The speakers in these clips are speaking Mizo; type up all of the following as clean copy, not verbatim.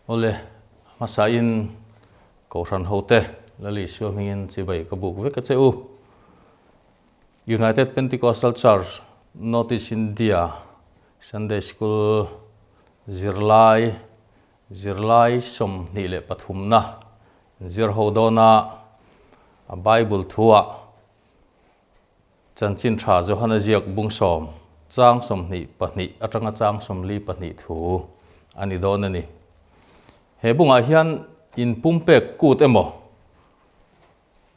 Awle, a hmasain Kohhran hote Lal Isua hmingin chibai ka buk vek a che u. United Pentecostal Church, North East India Sunday School zirlai zirlai 23na zir ho dawna a Bible thuah Chanchin tha Johana ziak bung sawm, chang 22 atanga chang 42 thu a ni dawn a ni. He bungah hian in pumpek kut emaw,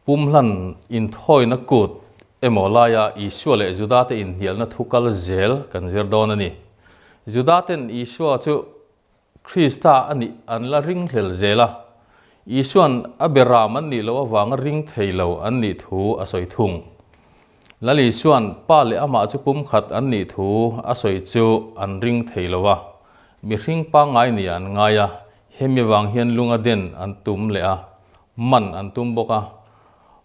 pumhlan inthawina kut emaw laia Isua leh Judate inhnialna thu kal zel kan zir dawn a ni. Judaten Isua chu Krista a nih an la ringhlel zel a, Isua'n a beram an nih loh avanga ring thei lo an nih thu a sawi thung. Lal Isua'n Pa leh amah chu pumkhat an nih thu a sawi chu an ring thei lo a, mihring pangngai nih an ngai a, hemi vang hian lunga den an tum leh a, man an tum bawk a.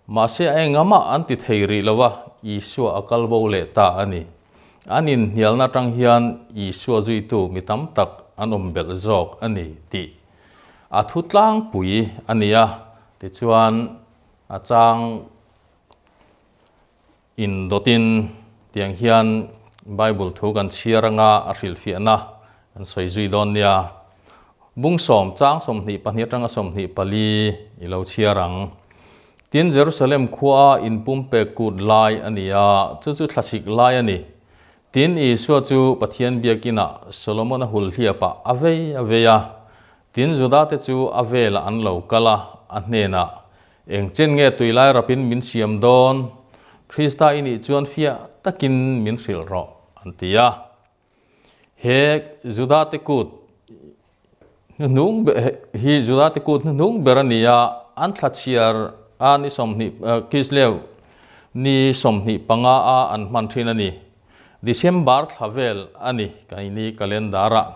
Mahse a engamah an ti thei rih lo a, Isua a kal bo leh ta a ni. An inhnialna atang hian Isua zuitu mi tam tak an awm belh zawk a ni tih a thu tlangpui a ni a, tichuan a chang indawtin tiang hian Bible thu kan chhiar anga a hrilhfiahna kan sawi zui dawn nia. Bung sawm chang 22 atanga 24 i lo chhiar ang. Tin, Jerusalem khua a inpumpek kut lai a ni a, chu chu thlasik lai a ni. Tin, Isua chu Pathian biakinah Solomon-a hulhliapah a vei a vei a. Tin, Judate chu a velah an lo kal a, a hnenah, Eng chen nge tui lai rapin min siam dawn? Krista i nih chuan fiah takin min hrilh rawh, an ti a. He Judate kut hnuhnung hi Judate kut hnuhnung ber a ni a, an thla chhiar a ni 20 Kislev ni 25 a an hman thin a ni. December thla vel a ni kaini calendar ah.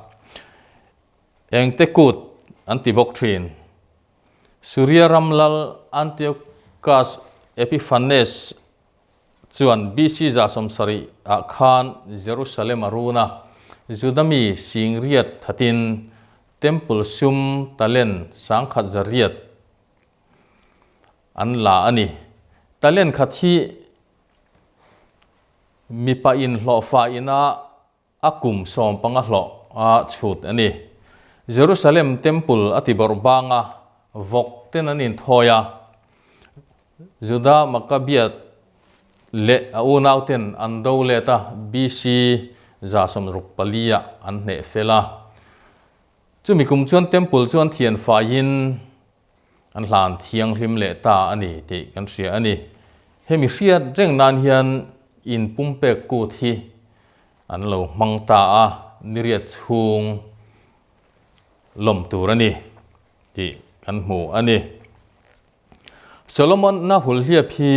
Engte kut an ti bawk thin. Suria ram lal Antiochus Epiphanes Chuan BC 70 ah khan Jerusalem a run a, Juda mi singriat thatin Temple sum talent 1800 an la a ni. Talent khat hi mipa inhlawhfa ina a kum 15 hlawh a chhut a ni. Jerusalem Temple a ti bawrh bang a, vawk ten an inthawi a, Judah Maccabeat leh a unau ten an do let a, BC 64 ah an hneh fel a. Chumi kum chuan Temple chu an thian faiin an hlan thianghlim leh ta a ni tih kan hria a ni. Hemi hriat reng nan hian in pumpek kut hi an lo hmang ta a, niriat chhung lawm tur a ni tih kan hmu a ni. Solomon-a hulhliap hi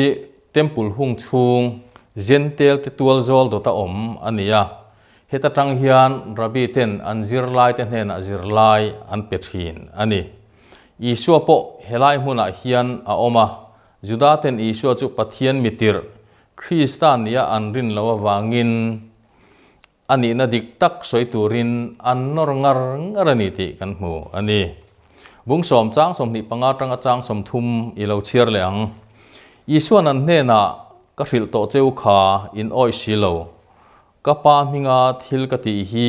Temple hung chhung Jentail te tual zawl dawta awm a ni a, heta tang hian Rabbi ten an zirlai te hnenah zirlai an pe thin a ni. Isua pawh helai hmunah hian a awm a, Judaten Isua chu Pathian mitirh, Krista nia an rin loh avangin a nihna dik tak sawi turin an nawr ngar ngar a ni tih kan hmu a ni. Bung sawm chang 25 atanga chang 30 i lo chhiar leh ang. Isua'n an hnenah, Ka hrilh tawh cheu kha in awih si lo. Ka pa hminga thil ka tih hi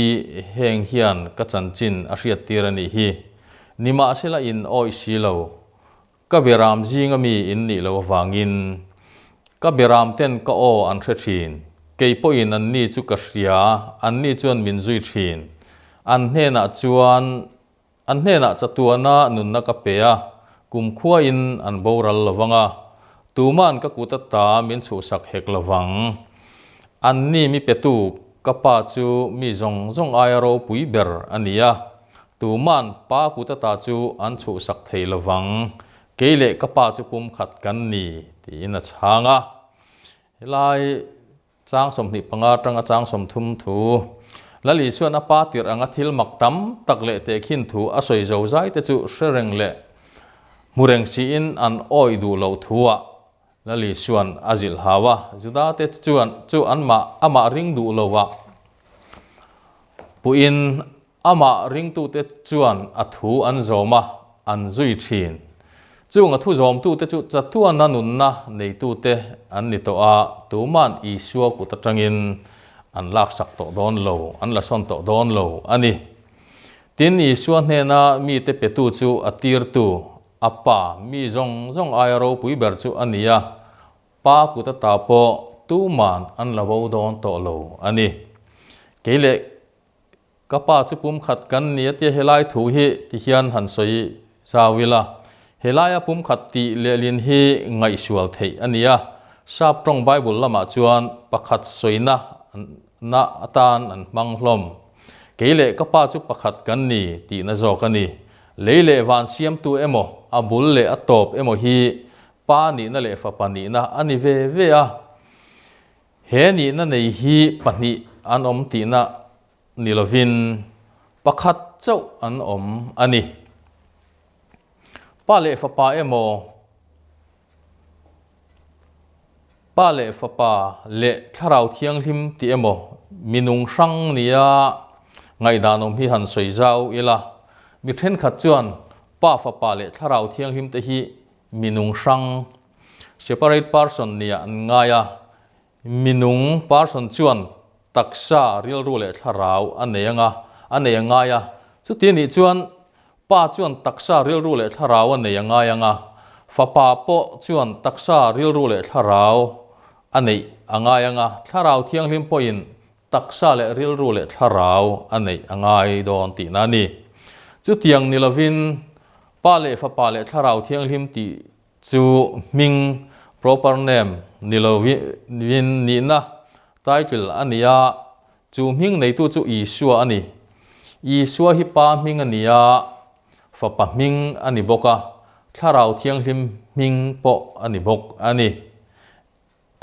heng hian ka chanchin a hriattir a nih hi. Nimahsela in awih si lo. Ka beram zinga mi in nih loh avangin ka beram ten ka aw an hre thin. Kei pawhin an ni chu ka hria, an ni chuan min zui thin. An hnenah chuan An hnenah chatuana nunna ka pe a, kumkhuain an boral lo vang a, tuman ka kut ata min chhuhsak hek lo vang. Anni mi petu ka pa chu mi zawng zawng aia ropui ber a ni a, tuman pa kut ata chu an chhuhsak thei lo vang, kei leh ka pa chu pumkhat kan ni, tiin a chhang a. Helai Chang 25 atanga chang 30 thu, Lal Isua'n a pa tirh anga thil mak tam tak leh tehkhin thu a sawi zo zai te chu hre reng leh hmu reng siin an awih duh loh thuah Lal Isua'n a zilh hau a, Judate chuan chu anmah amah ring duh loah puhin. Amah ringtute chuan a thu an zawm a, an zui thin. Chung a thu zawmtute chu chatuana nunna neitute an ni tawh a, tuma'n Isua kut atangin an laksak tawh dawn lo, an la sawn tawh dawn lo a ni. Tin, Isua hnena mite petu chu a tirtu, a Pa, mi zawng zawng aia ropui ber chu a ni a, Pa kut ata pawh tuma'n an la bo dawn tawh lo a ni. Kei leh ka pa chu pumkhat kan ni a tia helai thu hi ti hian han sawi zau ila. Helaia pumkhat tih lehlin hi ngaihsual theih a ni a, Sap tawng Bible lamah chuan pakhat sawina na atan an hmang hlawm. Kei leh ka pa chu pakhat kan ni tihna zawk a ni. Lei leh van siamtu emaw, a bul leh a tawp emaw hi Pa nihna leh fapa nihna a ni ve ve a, he nihna nei hi pahnih an awm tihna ni lovin pakhat chauh an awm a ni. Pa leh fapa emaw, Pa leh fapa leh thlarau thianghlim tih emaw mi nung hrang nia ngaihdan awm hi han sawi zau ila, mi thenkhat chuan Pa, fapa leh thlarau thianghlim te hi Mi nung hrang, separate person, nia an ngai a. Mi nung, person, chuan taksa, rilru leh thlarau a nei anga, a nei a ngai a. Chuti anih chuan Pa chuan taksa, rilru leh thlarau a nei a ngai anga, Fapa pawh chuan taksa, rilru leh thlarau a neih a ngai anga, Thlarau Thianghlim pawhin taksa leh rilru leh thlarau a neih a ngai dawn tihna a ni. Chutiang ni lovin Pa leh Fapa leh Thlarau Thianghlim tih chu hming, proper name, ni lovin nihna, title, a ni a, chu hming neitu chu Isua a ni. Isua hi Pa hming a ni a, Fapa hming a ni bawk a, Thlarau Thianghlim hming pawh a ni bawk a ni.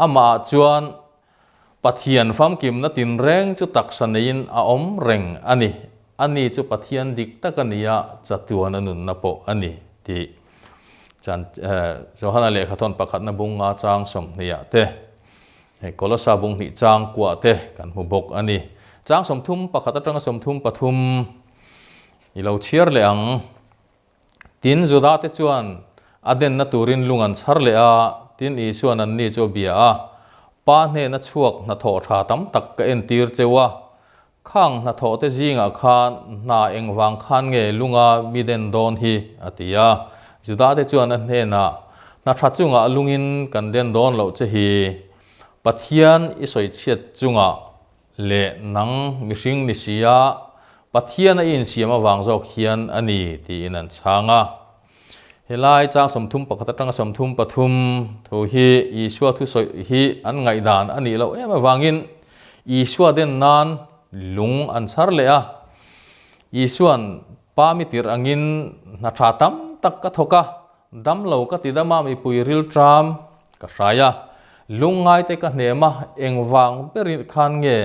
Amah chuan Pathian famkimna tinreng chu taksa neiin a awm reng a ni. Ani chu Pathian dik tak a ni a, chatuan a nunna pawh a ni tih chan Johana lehkhathawn pakhatna bung nga chang sawmhniah te, Kolosa bung hnih chang kuah te kan hmu bawk a ni. Chang 31 atanga 33 i lo chhiar leh ang. Tin, Juda te chuan a denna turin lung an chhar leh a, tin Isua'n anni chu a bia a, Pa hnena chhuak hnathawh tha tam tak ka entir cheu a, khang hnathawh te zingah khan hna engvang khan nge lunga mi den dawn hi? a ti a. Juda te chuan a hnenah, Hna tha chungah lungin kan den dawn loh che hi, Pathian i sawichhiat chungah Leh nang mihring ni si a, Pathian a insiam avang zawk hian a ni tiin an chhang a. Helai chang 31 atanga 33 thu hi Isua thusawi hi an ngaihdan a nih loh em avangin Isua den nan lung an chhar leh a. Isua'n Pa mi tirh angin hna tha tam tak ka thawk a, Dam lo ka ti dam a, mipui rilṭam ka hrai a, lungngaite ka hnem a, engvang ber khan nge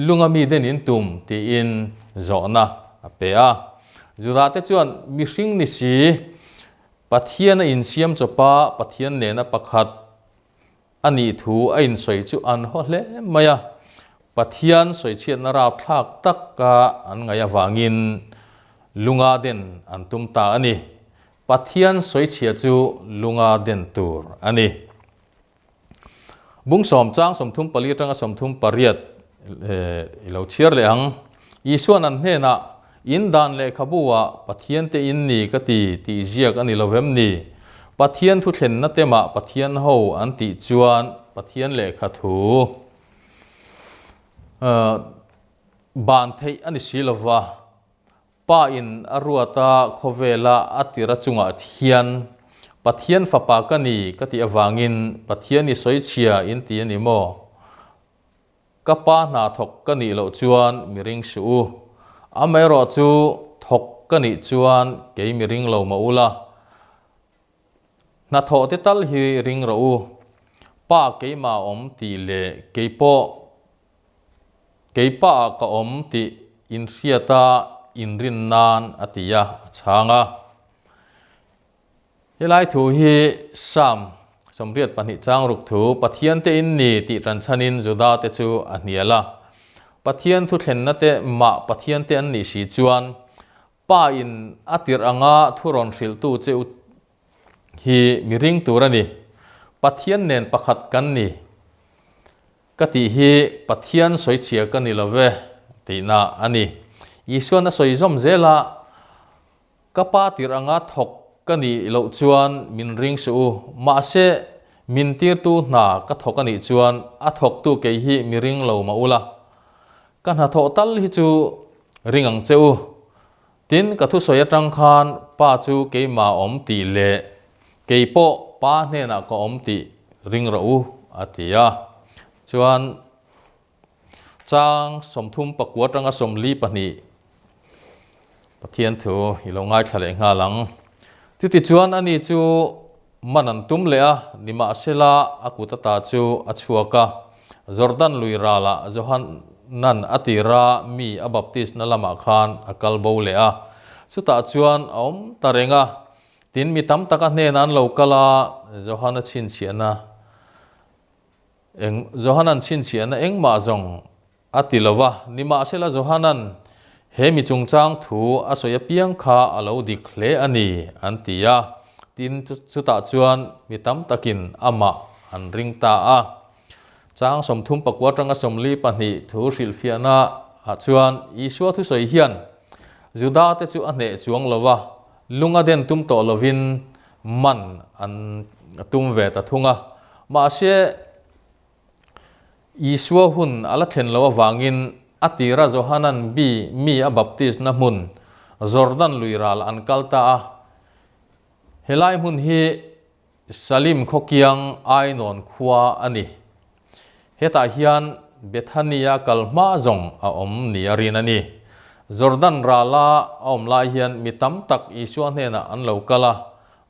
lunga mi den in tum tiin zawhna a pe a. Judahte chuan mihring ni si, Pathian a insiam chawpa Pathian nena pakhat a nih thu a insawi chu an haw hle mai a, Pathian sawichhiatna rapthlak taka an ngaih avangin lunga den an tum ta a ni. Pathian sawichhia chu lunga den tur a ni. Bung sawm chang 34 atanga 38 i lo chhiar leh ang. Isua'n an hnenah, In dan lehkhabu ah Pathian te in ni ka ti tih ziak a ni lo vem ni? Pathian thuthlenna te mah Pathian ho an tih chuan Pathian lehkha thu ban theih a ni si lo va. Pa in a ruat a khawvela a tira chungah hian Pathian fapa ka ni ka tih avangin Pathian i sawichhia in ti a ni maw? Ka pa hna thawk ka nih loh chuan mi ring suh u. Amaherawh chu thawk ka nih chuan kei mi ring lo mah ula. Hna thawh te tal hi ring rawh u. Pa keimah a awm tih leh kei pawh kei pa ah ka awm tih inhriata inrin nan a ti a, a chhang a. Helai thu hi Psalm 82 chang ruk thu, Pathian te in ni tih ṭanchhanin Juda te chu a hnial a. Pathian thuthlenna te mah Pathian te an nih si chuan Pa in a tirh anga thu rawn hrilhtu che u hi mi ring tur a ni. Pathian nen pakhat kan ni ka tih hi Pathian sawichhia ka ni lo ve tihna a ni. Isuan a sawi zawm zel a, Ka pa tirh anga thawk ka nih loh chuan min ring suh u, mahse min tirtu hna ka thawk a nih chuan a thawktu kei hi mi ring lo mah ula. Ka hnathawh tal hi chu ring ang che u. Tin, ka thusawi atang khan pa chu keimah awm tih leh kei pawh pa hnenah ka awm tih ring rawh u, a ti a. Chuan chang 34 atanga 42 Pathian thu i lo ngaithla leh nghal ang. Chutichuan ani chu man an tum leh a, nimahsela a kut ata chu a chhuak a. Jordan lui ralah Johanan a tira mi a baptisna lamah khan a kal bo leh a. Chutah chuan a awm ta reng a. Tin, mi tam tak a hnenah an lo kal a, Johana chhinchhiahna eng Johanan chhinchhiahna engmah zawng A ti lo va, nimahsela Johanan he mi chungchang thu a sawi apiang kha a lo dik hle a ni, an ti a. Tin, chutah chuan mi tam takin amah an ring ta a. Chang 39 atanga 42 thu hrilhfiahna ah chuan Isua thusawi hian Juda te chu a hneh chuang lo va, lung a den tum tawh lovin man an tum ve ta thung a. Mahse, Isua hun a la thlen lo avangin a tira Johanan bi mi a baptisna hmun Jordan lui ral an kal ta a. Helai hmun hi Salim khawkiang Ainawn khua a ni. Hetah hian Bethania kal hma zawng a awm ni a rin a ni. Jordan rala a awm lai hian mi tam tak Isua hnenah an lo kal a,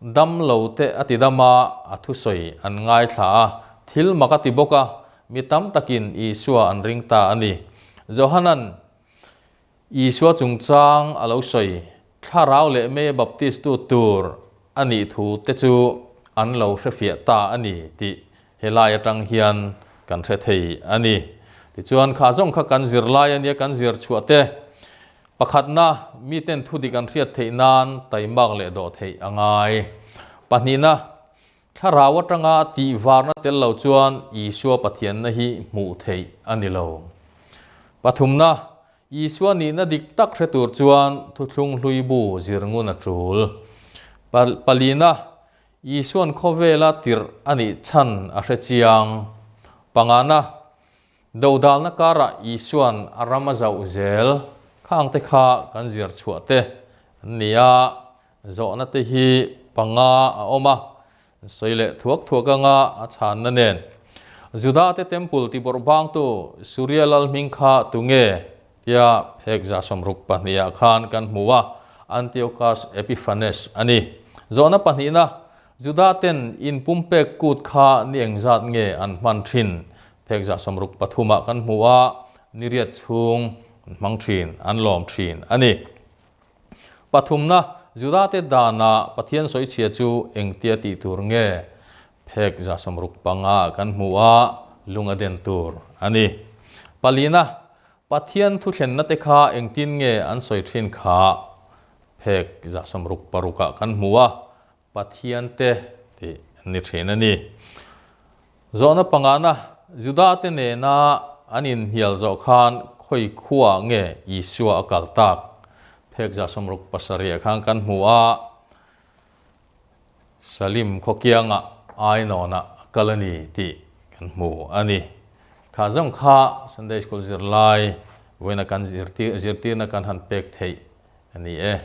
Dam lo te a ti dam a, a thusawi an ngaithla a, thil mak a ti bawk a, mi tam takin Isua an ring ta a ni. Johanan Isua chungchang a lo sawi, Thlarau leh mei a baptistu tur a nih thu te chu an lo hrefiah ta a ni tih helai atang hian kan hre thei a ni. Tichuan kha zawng kha kan zirlai a nia, kan zir chhuah te Pakhatna, miten thu dik an hriat theih nan taimak leh dawh theih a ngai. Pahnihna, thlarau atanga tihvarna tel lo chuan Isua Pathianna hi hmuh theih a ni lo. Pathumna, Isua nihna dik tak hre tur chuan thuthlung hlui bu zir ngun a tul. Palina, Isuan khawvela tirh a nih chhan a hre chiang. Pangana, Dodalna karah Isua'n a ram a zauh zel khangte kha kan zir chhuah te an ni a, zawhna te hi panga a awm a, sawi leh thuak thuak anga a chhanna nen. Juda te temple tibawrh bangtu Surya lal hming kha tunge tia phek 62 ah khan kan hmu a, Antiochus Epiphanes a ni. Zawhna pahnihna, Juda ten inpumpek kut kha ni engzat nge an hman thin? Phek 63 ah kan hmu a, ni riat chhung an hmang thin, an lawm thin a ni. Pathumna, Juda te dana Pathian sawichhia chu engtia tih tur nge? Phek 65 ah kan hmu a, lung a den tur a ni. Palina, Pathian thuthlenna te kha engtin nge an sawi thin kha? Phek 66 ah kan hmu a, Pathian te tih an ni thin a ni. Zawhna pangana, Juda te nena an inhnial zawh khan khawi khuaah nge Isua a kal tak? Phek 67 ah khan kan hmu a, Salim khawkiangah Ainawnah a kal a ni tih kan hmu a ni. Kha zawng kha Sunday School zirlai vawiina kan zirtirna kan han pek theih a ni e.